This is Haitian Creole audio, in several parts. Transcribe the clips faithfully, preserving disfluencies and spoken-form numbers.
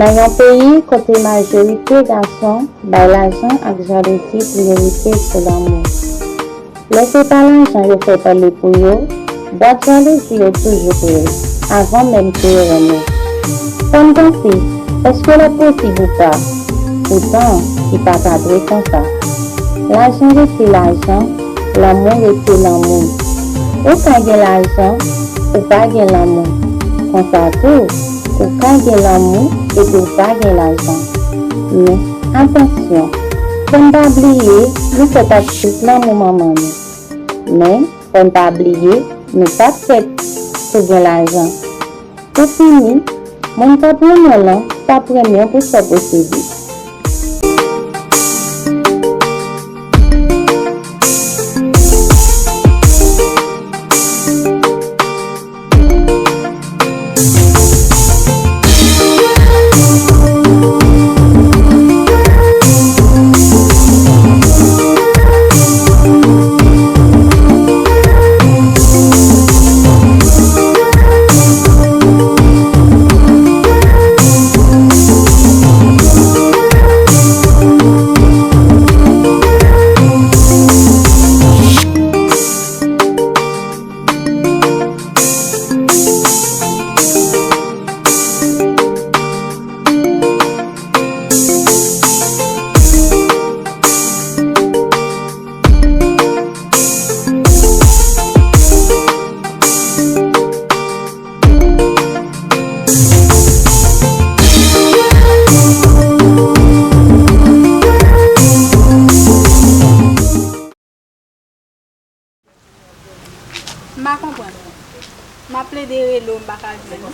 Nan yon peyi kote majorite gason bay lajan ak jalouzi priyorite sou lanmou, lè se pa lajan yo fè pale pou yo, bwat jalouzi yo toujou ple avan menm ke yo renmen. Fanm panse, èske l ap posib ou pa? Poutan, li pa ta dwe konsa. Lajan rete lajan, lanmou rete lanmou. Ou ka gen lajan, ou pa gen lanmou. Konsa tou, ou ka gen lanmou epi w pa gen lajan. Men, atansyon, fò n pa bliye, nou fèt ak tout lanmou manman nou. Men, fò n pa bliye, nou pa t fèt pou gen lajan. Pou fini, moun k ap renmen w lan t ap renmen w pou sa w posede. M pa konprann. M ap plede rele w, m pa ka jwenn ou.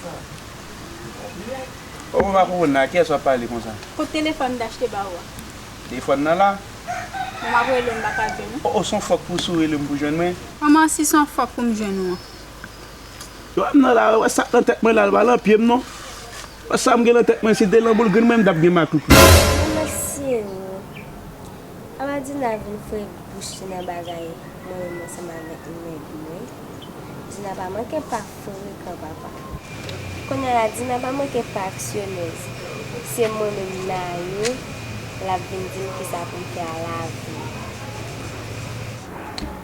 Ou pa konprann la, kiyès w ap pale konsa? Kot telefòn m t achte ba ou a? Telefòn nan la? Bon, m ap rele w, m pa ka jwenn ou. O, o, se yon fòk pou sou rele m pou jwenn mwen? Kòman si se yon fòk pou m jwenn ou an? Yo, m nan la, wè sa k nan tèt mwen la, l pa nan pye m non. Wè sa m gen nan tèt mwen, si te nan boul grenn mwen, m t ap gen makoukou. Mesye, apa Dina vin fre bouch li nan bagay mwen menm ansanm avèk nèg mwen. Dina pa manke pa frekan, papa. Kounye a la, Dina pa manke pa aksyonèz. Se mwen menm, Nayou, l ap vin di m kisa pou m fè a lavi.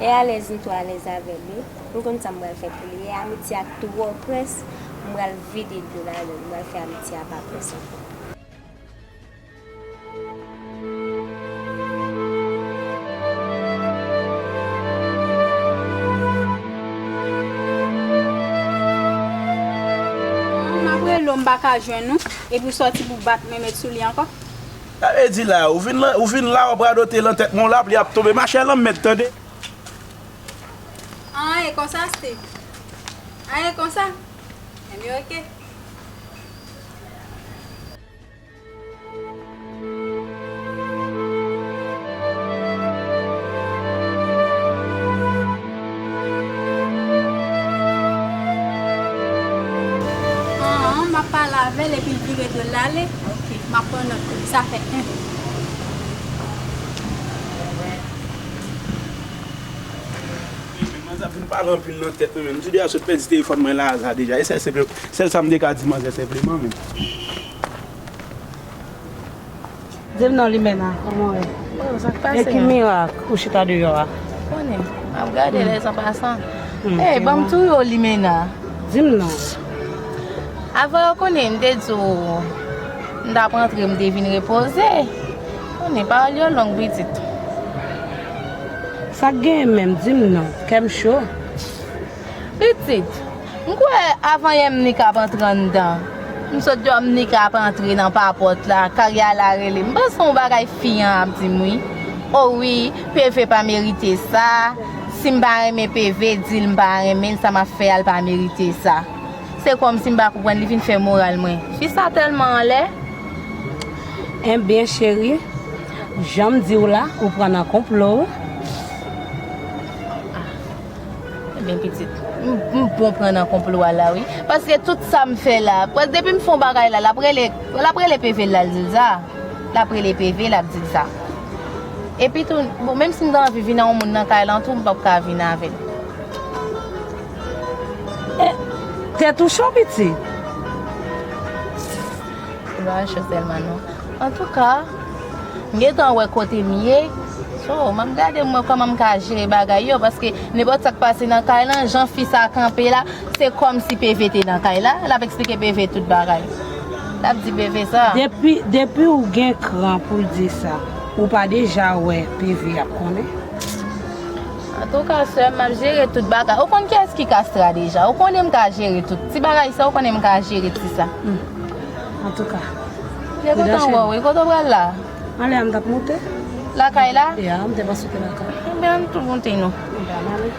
E alèz m tou alèz avè l, wi. M konn sa m pral fè pou li. E amitye a twò près, m pral vide dlo ladan l, m pral fè amitye a pa près ankò. M ap rele w, m pa ka jwenn ou, epi w sòti pou bat mwen met sou li ankò. Sa vle di la, ou vin la, ou vin la, w ap radote lan tèt mwen, w la, pli ap tonbe. Mache lan mèt, tande. An, e konsa, Steve? An, e konsa? Ebyen, oke. An, an, m ap pale avè l epi l vire do l ale. Oke, m ap pran nòt tou. Sa fè en. Men manzè ap vin pale anpil nan tèt mwen menm. M di deja sot pèdi telefòn mwen la aza deja. E sèl senpleman, sèl sa m te ka di manzè senpleman menm. Di m non, Limena, kòman w ye? Oh, sa k pase? E ki mirak ou chita deyò a? Konnen, m ap gade les an pasan. Ey, ban m touye w, Limena. Di m non. Avan yo konnen, m te di w, m t ap rantre, m te vin repoze. Konnen, pawòl yo long, pitit. Sa k genyen menm? Di m non. Kè m cho. Pitit, m kwè avan yè m nik ap antre anndan. M sot deyò, m nik ap antre nan papòt la, Karyala rele m. M panse yon bagay fi an ap di m wi. O wi, P V pa merite sa. Si m pa renmen P V, di l m pa renmen l, sa m ap fè a, l pa merite sa. Se kòmsi m pa konprann, li vin fè moral mwen. Fi sa tèlman anlè. Enben, cheri, jan m di w la, ou pran nan konplo. Ebyen, pitit, m, m bon pran nan konplo a la, wi. Paske tout sa m fè la, prèske depi m fè yon bagay la, l ap rele, l ap rele P V l la, l di l sa. L ap rele P V, l ap di l sa. Epi tou, bon, menm si m ta anvi vin a yon moun nan kay lan tou, m p ap ka vin avè l. Eh, tèt ou cho, pitit. Ba cho sèlman non. Antouka, m gentan wè kote m ye. So, m ap gade m wè kòman m ka jere bagay yo, paske nenpòt sa k pase nan kay lan, jan fi sa kanpe la, se kòmsi P V te nan kay la, l ap eksplike P V tout bagay. L ap di P V sa. Depi, depi ou gen kran pou l di sa, ou pa deja wè P V ap konnen? Antouka, sè m, m ap jere tout bagay. Ou konn kiyès ki kastra deja? Ou konnen m ka jere tout. Ti bagay sa, ou konnen m ka jere ti sa. Hmm. Antouka. Mwen kontan wè w, wi. Kote w pral la? Anlè a, m t ap monte. Lakay la? Ya, m te panse w te lakay. Ebyen, ann tou monte non. Ebyen, ann ale.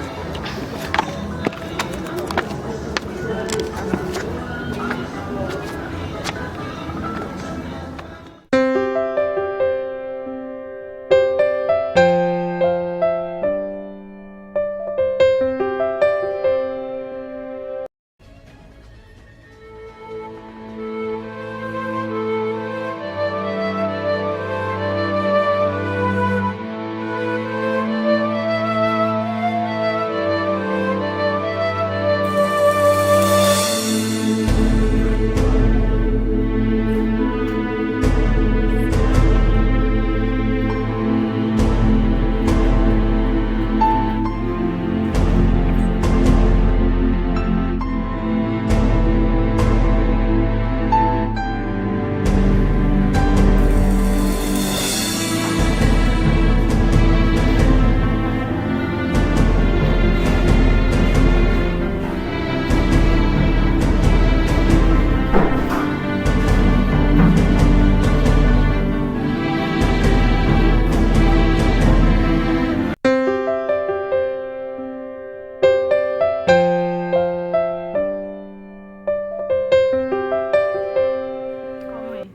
Kòman?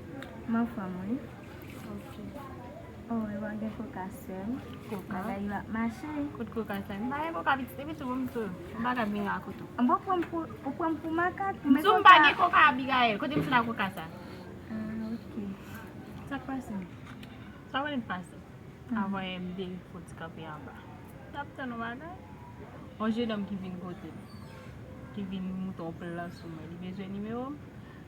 M anfòm, wi. Ok. Oh, e pa gen koka, sè m. Koka? Bagay yo ap mache. Kot koka sa? M pa gen koka, pitit, epi tou, m tou, m pa ka vin rakonte w. Bon, ou pran m pou, ou pran m pou makak, men koka. M di w m pa gen koka, Abigaël. Kote m sot ak koka sa? Ah, ok. Sa k pase? Sa w konnen k pase? Avan yè m te fon ti kanpe anba. T ap tann yon bagay. Yon jenòm ki vin kote m, ki vin monte yon plan sou mwen. Li bezwen nimewo m.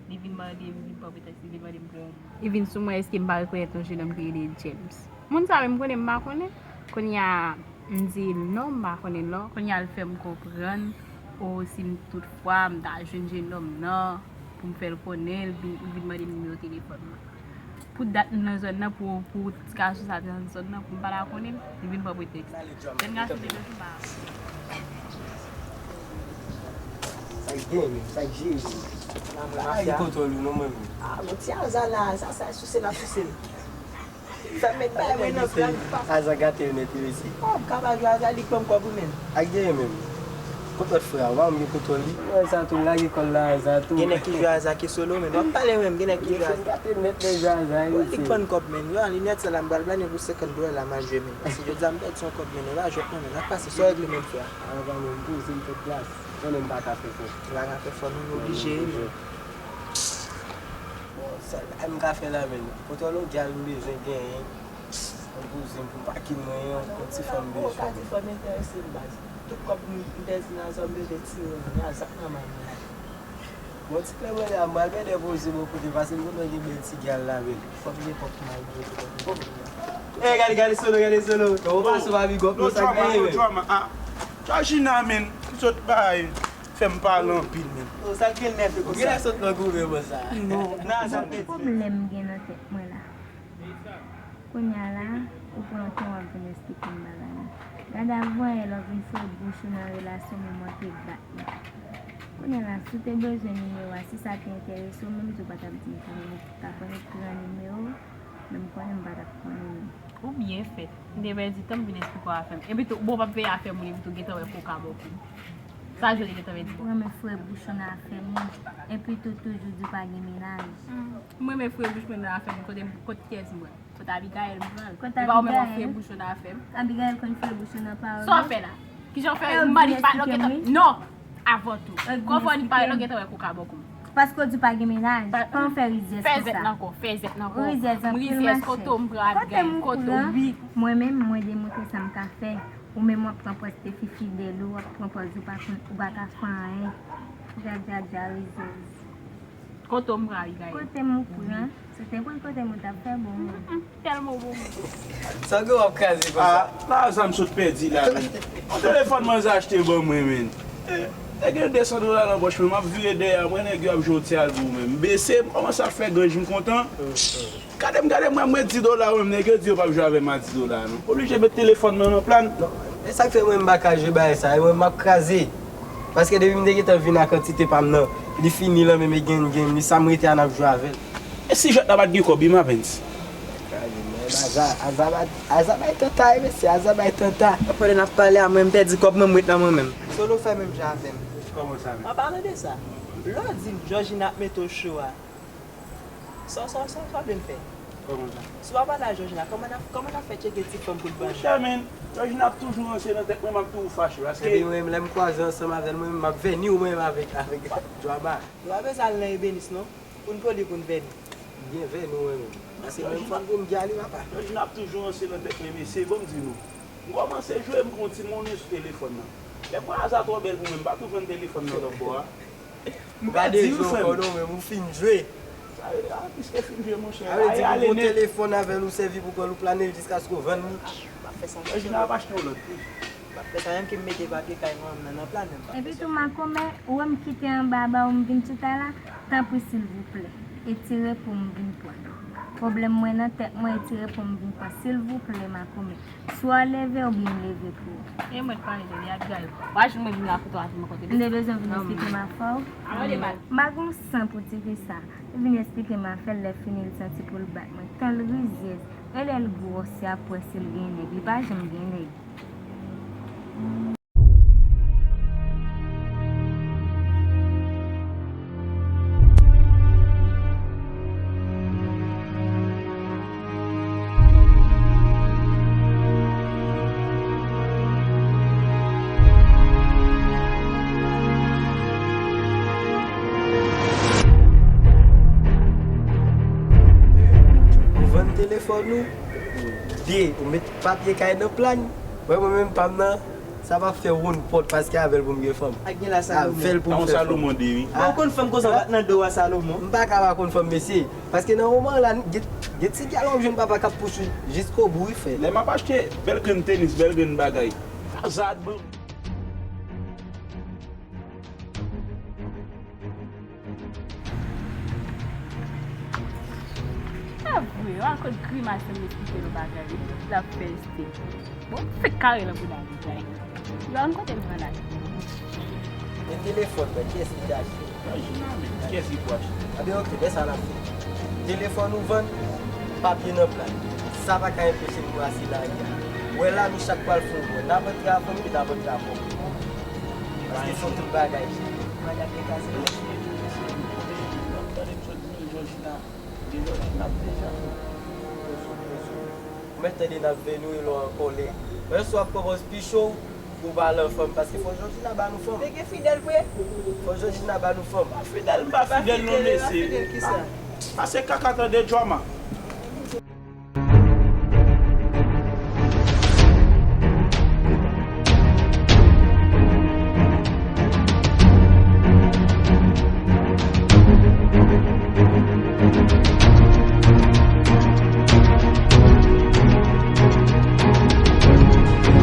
Li vin mande m, li vin pran pretèks, li vin mande m pou yon moun. Li vin sou mwen, èske m pa rekonèt yon jenòm ki rele James. Moun sa menm, m konnen m pa konnen. Kounye a, m di l non, m pa konnen l non. Kounye a, l fè m konprann, o, si m, tout fwa m ta jwenn jenòm nan, pou m fè l konnen, l vin, l vin mande m nimewo telefòn mwen. Pou dat m nan zòn nan, pou, pou ti gason sa te nan zòn nan, pou m pa ta konnen l, li vin pran pretèks. Jèn gason te nan sou ba. Sa k gen menm, sa k jere. Sa pa gen kontwòl ou non, mwen menm. Ah, bon, ti aza la, sa, sa, souse l ap souse l. Fè m met bay mwen nan plan pa. Aza gate nèt wi mesye. Oh, m ka pa jwe aza, li k ban m kòb wi menm. Ak dèyè menm. Kot lòt frè a? Ou pa wè m gen kontwòl li? Mwen sa tou, lage kòl la aza tou. Gen nèg ki jwe aza ki solo menm. W ap pale menm, gen nèg ki jwe aza. Gate nèt nèg jwe aza wi mesye. Li k ban m kòb menm. Yo, li nèt sa la, m pral blannen pou senkant dola la m al jwe menm. Paske jodi a m pèdi yon kòb menm. E pa jwèt non menm. N ap pase, sa w regle menm frè a? Avan menm, poze m fè plas. Konnen m pa ka fè fò. M pa ka fè fò non, m oblije wi menm. Bon, sèl bagay m ka fè la menm, kontwòl yon gyal m bezwen genyen. Yon kouzin pou m pa kin mwen, yon, yon ti fanm m bezwen. Ou ka di fanm enterese m baz. Tout kòb m, m pèdi nan zòn m bezwen tire yon nèg, sa k nan men mwen. Bon, ti klè mwen la, m pral mete poze bò kote, paske m kontan gen bèl ti gyal la menm. Fòk lepòk malgre tout. Ey, gade, gade solo, gade solo. Kòman w pase w pa big up non, sa k genyen menm? Georgina menm, m sot bay. Fè m pale anpil menm. Oh, sa k gen nèf e konsa. Ou genlè sot nan goumen konsa. Non. Nan sa pèdi. Pwoblèm m gen nan tèt mwen la. Kounye a la, ou pran tan w ap vin esplike m bagay yo. Gade avanyè lè w vin foure bouch ou nan relasyon m, ou manke bat li. Kounye a la, si w te bezwen nimewo a, si sa te enterese w, menm tou w pa t ap di m sa, men ou ta konnen pran nimewo, men m konnen m pa t ap konnen non. Ou byen fèt. M te pèdi tan m vin esplike w afè m. Epi tou, bon, w p ap veye afè moun, epi tou gentan wè koka bò kou m. Sa Joli gentan vin di. Ou renmen foure bouch ou nan afè moun. Epi tou toujou di w pa gen mennaj. M renmen foure bouch mwen nan afè moun. Kote, kot kiyès m pran? Kot Abigaël m pran? Kot Abigaël? E pa ou menm w ap foure bouch ou nan afè m? Abigaël konn foure bouch ou nan pawòl mwen. Sa w fè la? Kijan w fè? Ou mande pa lòt gentan. Non! Avan tou. Kòman w pa lòt gentan wè koka bò kou m? Paske w di w pa gen mennaj. Pa ann fè rizyèz konsa. Fè zèt nan kò, fè zèt nan kò. Rizyèz anpil, machè. Rizyèz kote w m pran Abigaël, kote w? Wi. Mwen menm, mwen demontre sa m ka fè. Ou menm w ap pran pòz te fi fidèl ou, w ap pran pòz ou pa konn, ou pa ka fè anyen. Dja, dja, dja, rizyèz. Kote w m rayi dayè. Kote m ou pran? Se te pou l kote m ou t ap fè bon. Tèlman w bon moun. Sa gen w ap kraze konsa? Ah, lajan m sot pèdi la menm. Yon telefòn manzè achte ban mwen menm. Te gen de san dola nan pòch mwen, m ap vire dèyè a, m wè nèg yo ap jwe yon ti albou menm. M bese, m kòmanse ap fè granj, m kontan. Gade m, gade m, mwen, mwen di dola menm, nèg yo di yo p ap jwe avè m a di dola non. Oblije met telefòn nan nan plan. E sa k fè mwen m pa ka jwe bagay sa, e mwen m ap kraze. Paske depi m te gentan vin a kantite pa m nan, li fini lan menm e gen, gen, li sa m rete a n ap jwe avè l. E si jwèt la pa t gen kòb, Imavens? Kraze, men aza, aza, aza bay tanta, e mesye, aza bay tanta. Pandan n ap pale a, mwen m pèdi kòb mwen, m ret nan mwen menm. Solo fè menm jan avè m. Kòman sa menm? An palan de sa, lè w di m Jòjina ap mete w cho a, sa, sa, sa, sa w vle m fè? Kòman sa? Si w pa pale a Jòjina, kòman n ap, kòman n ap fè tcheke ti fanm pou l ban nou? Monchè men, Jòjina ap toujou ranse nan tèt mwen, m ap toujou fache. Paske Epi mwen menm, lè m kwaze ansanm avè l, mwen menm m ap vèni w mwen menm avèk, avèk Djwama. Yo pa bezwen al nan ebenis non, pou n poli pou n vèni. M byen vèni w mwen menm. Paske menm fanm pou m di a li papa. Jòjina ap toujou ranse nan tèt mwen, mesye, ban m di nou. M kòmanse jwe, m gen yon ti monnen sou telefòn nan. Lè m wè aza twò bèl pou mwen, m pa tou pran telefòn nan lòt bò a. M Pa pèdi de l, jwe frè ankò m. Non, men ou fin jwe. Sa vle, ah, piske fin jwe, monchè. Sa vle di Ay, ale pou gon nèt. Telefòn avè l ou sèvi pou kò l, ou plane l jiskaske w vann li. M ap fè sa. Jòjina ap achte yon lòt tou. M ap fè sa, menm ke m mete papye kay manman m nan nan plan menm. Epi tou Makome, ou wè m kite anba a ba ou m vin chita la, tanpri silvouplè, etire pou m vin pran. Pwoblèm mwen nan tèt mwen, etire pou m vin pran, silvouplè Makome. Swa w leve oubyen m leve pou ou. E mwen k pale de li, Abigail. W a jwenn mwen vin la kote w a di mwen kote. M te bezwen vin eksplike m afè w. M pa gon san pou ti fi sa. Li vin eksplike m afè l, lè fini l santi pou l bat mwen. Tan l rizyèz. Rele l gwòs, y ap wè si l gen nèg. Li pa janm gen nèg. Ou vann telefòn ou, de, ou met papye kay nan plan. Mwen, mwen menm pa m nan, sa pa fè woun pòt paske avè l pou m gen fanm. Ak gen la Salomon. Avè l pou m fè fanm. Salomon de wi. Bon, ou konn fanm konsa w bat nan do a Salomon. M pa ka pa konn fanm mesye. Paske nan moman la, gen, gen ti gal w ap jwenn papa k ap pouch ou jiskobou wi frè. Lè m ap achte bèl grenn tenis, bèl grenn bagay. Azad ban m. A vre, w a kot grimas m esplike nou bagay wi, l ap fè este. Bon, fèk kare nan bouda li, guy. Yo, ann kote m pran la. E telefòn mwen, kiyès ki te achte? Jina menm, kiyès ki pou achte? Anben oke, men sa n ap fè. Telefòn ou vann, papye nan plan. Sa pa ka enpeche n brase lari a. Wè la nou chak pral fè yon bò. N ap antre a fanmi, n ap antre a fanmi. Paske fò tout bagay jere. Madanm te kaze. Ou mèt tande n ap veye nou e lè w an kòlè. Lè w ap kòmanse pi cho, ou pa al an fanm. Paske fò Jòjina ba nou fanm. Nèg yo fidèl vre. Fò Jòjina ba nou fanm. Fidèl m pa fidèl non mesye. Pase kaka tande Djwama.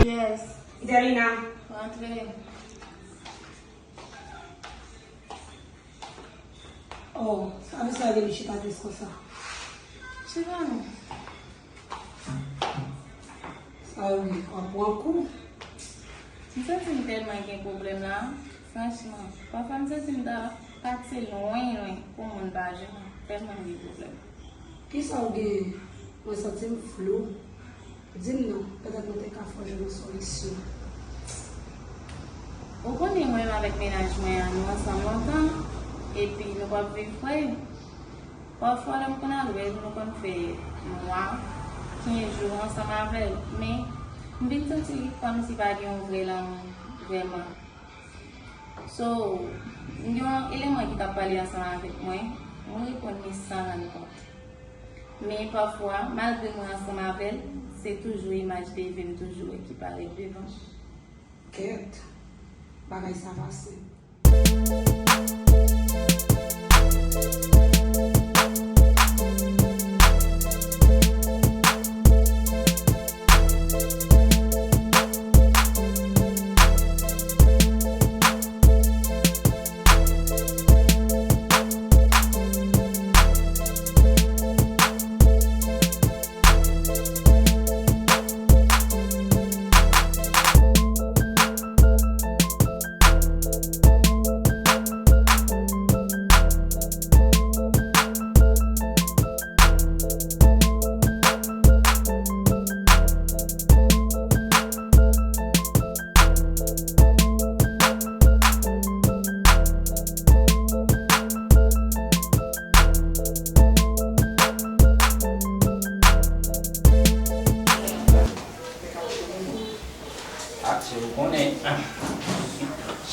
Yes. Delina. Rantre. Oh, sa vle sa gen li chita tris konsa. Chita non. Sa yo menm, w ap pran kou. M santi m tèlman gen pwoblèm la, franchman. Pafwa m santi m ta pati lwen, lwen, pou moun pa jwenn mwen. Tèlman m gen pwoblèm. Kisa w genyen? Mwen santi m flou. Di m non, petèt mwen te ka fè w jwenn yon solisyon. Ou konnen mwen menm avèk mennaj mwen an, nou ansanm lontan, epi nou p ap viv pre. Pafwa, lè m konn al wè l, nou konn fè mwa, kenz jou ansanm avè l, men m vin santi kòmsi pa gen yon vrè lanmou vrèman. So, m gen yon eleman ki t ap pale ansanm avèk mwen, mwen reponn li san rann kont. Men pafwa, malgre mwen ansanm avè l, se toujou imaj Dave m toujou wè ki parèt devan m. Kèt, bagay sa pa senp.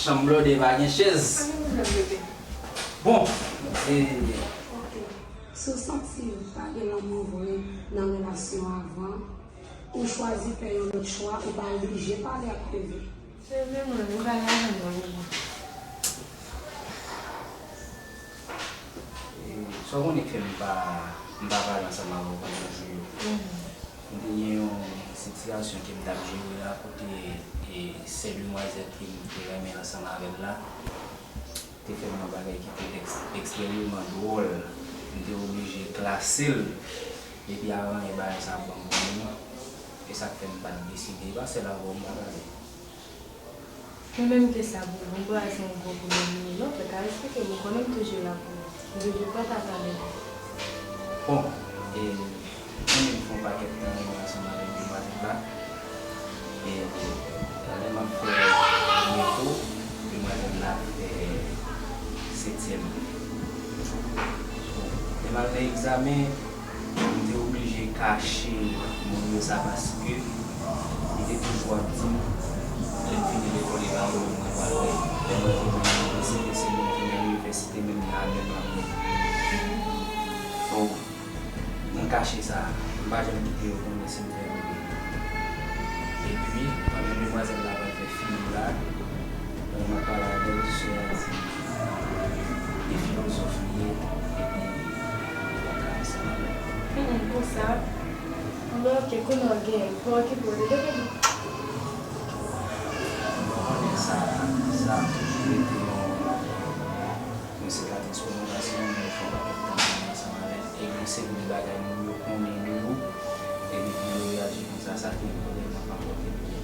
Chanm blode pa gen chèz. Pa gen pwoblèm, bebe. Bon, e, Ok. Si w santi pa gen lanmou vre nan relasyon avan, ou chwazi fè yon lòt chwa, ou pa oblije pale ak Peve. Se vre, mwen, mwen pa la janm nan moman. E, sa w konnen k fè m pa, m pa pale ansanm avè w pandan jou yo. Mhm. M te gen yon sitiyasyon ke m t ap jere la, kote, e, sè demwazèl ke m te renmen ansanm avè l la, te fè m yon bagay ki te eks-, ekstrèmeman dwòl. M te oblije klase l. Epi avan yè bagay sa ap ban m pwoblèm. E sa k fè m pa t deside. E pa sèl avè w m pa pale. Mwen menm ke sa pou ou, m pa wè se yon gwo pwoblèm li ye non, frè, ka eksplike m, ou konnen m toujou la pou ou. M toujou prèt a tande w. Bon, e, mwen menm fè yon pakèt tan mwen ansanm avèk demwazèl la. E, e, lè m ap fè meto, demwazèl la ap fè setyèm. Lè m al nan egzamen, m te oblije kache moun yo sa paske li te toujou ap di m, lè m fini lekòl, e pa mwen mwen pral wè. Lè mwen fini inivèsite, se moun ki nan inivèsite, menm nan menm lane. So, mwen kache sa. M pa janm kite yo konnen si m fè anyen. Epi, pandan demwazèl la pral fè fini la, pandan m ap pale avè l, sè a di, e filozòf li ye, epi li pa ka ansanm avè m. Hmm, konsa? Anben, ok, kounye a w gen, pa okipe w, depi. M pa konnen sa, sa toujou rete yon, yon sikatris pou mwen, paske mwen fè yon pakèt tan ansanm avè l, e gen seri de bagay moun yo konnen de ou, epi pou yo reyaji konsa, sa te yon pwoblèm, m ap rapòte l byen.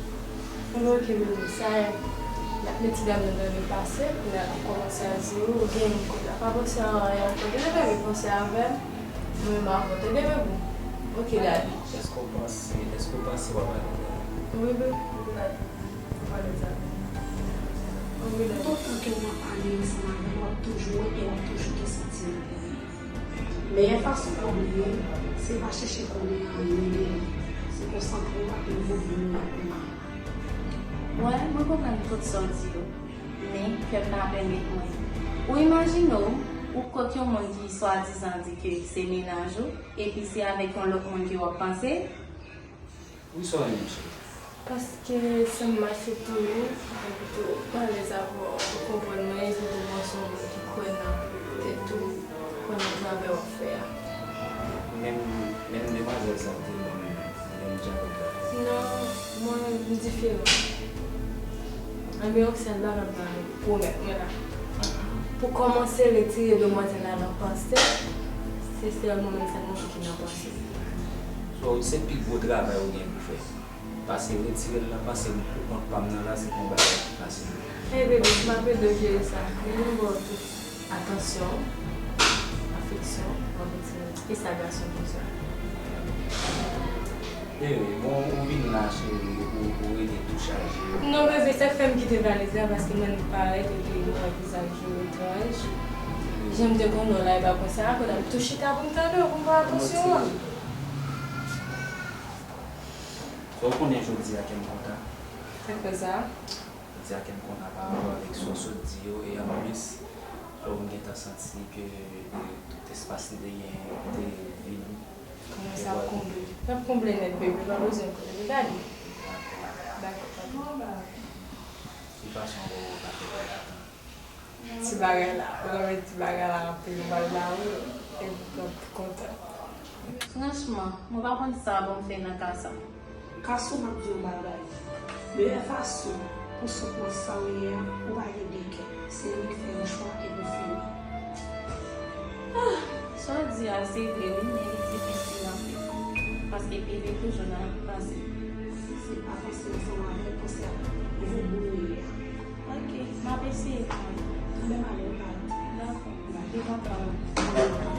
Bon, ok, bebe, sa, y ap met ti dam nan nan lepase, kounye a l ap kòmanse a zewo, ou gen yon kote, pa panse a anyen ankò, depi bebe panse avè m, mwen menm avè w, tande bebe? Ok, daddy. Èske w panse, èske w panse w ap alèz avè l? Wi, bebe, m alèz avè l. Wi, daddy. Toutotan ke w ap ale ansanm avè l, w ap toujou wè e w ap toujou gen santiman pou li. Meyè fason pou w bliye l, se pa chèche konnen anyen de li. Se konsantre w ak nouvo moun nan kounya. Wè, mwen konprann tout sa w di yo, men kè m pa pèmèt mwen. Ou imajine w, ou kot yon moun ki swadizan di ke se mennaj ou, epi se avèk yon lòt moun ke w ap panse? Wi, sa w renmen, cheri? Paske san m aksepte w, mwen pito alèz avè w, ou konprann mwen, epi tou mwen se yon moun ki kwè nan tèt ou, kwè nan travay w ap fè a. Menm, menm demwazèl sa te ban m, menm djab la. Non, mwen, m diferan. Anben, Roxane, pa nan pwomèt mwen la. Pou kòmanse retire demwazèl la nan panse, se sèlman menm sèlman ki nan panse. So, se pi gwo travay ou gen pou fè. Pase retire l nan panse m pou kont pa m nan la, se pa yon bagay ki fasil. Hey baby, m ap ede w jere sa. Mwen menm ba w tout atansyon, afeksyon, m ap retire l. Ki sa gason konsa? Baby, bon, ou vin la, cheri, ou, ou rete tou chaje. Non, baby, sa k fè m kite valiz la, paske mwen parèt epi m wè vizaj ou etranj. Jan m te konnen w la, e pa konsa, kounye a m tou chita pou m tande w, pou m pran atansyon an. Sa w konnen jodi a kè m kontan. Sa k fè sa? Jodi a kè m kontan pa rapò avèk sa w sot di yo, e anplis, sa w m gentan santi ke, e, tout espas li te gen te vid. Mwen sa ap konble. L ap konble nèt, baby, pa bezwen konnen. Gade. Dakò, pa gen pwoblèm. Ki fason w ka fè pou w kontan? Ti bagay la, ou renmen ti bagay la anpil, m pral ba ou, epi w ap kontan. Franchman, mwen pa konn sa bon m fè nan ka sa. Kasou, m ap di w yon bagay. Meyè fason pou w sot nan sa w ye a, ou pa gen de kè. Se li k fè yon chwa epi w fini. Ah, sa w di a, se vre wi, men li difisil anpil. Paske Peve toujou nan panse. Se pa panse ansanm avè l, panse ak nouvo moun ou ye a. Ok, m ap eseye kanmenm. Kanmenm ale, ou pa. Dakò. Li kontan wi.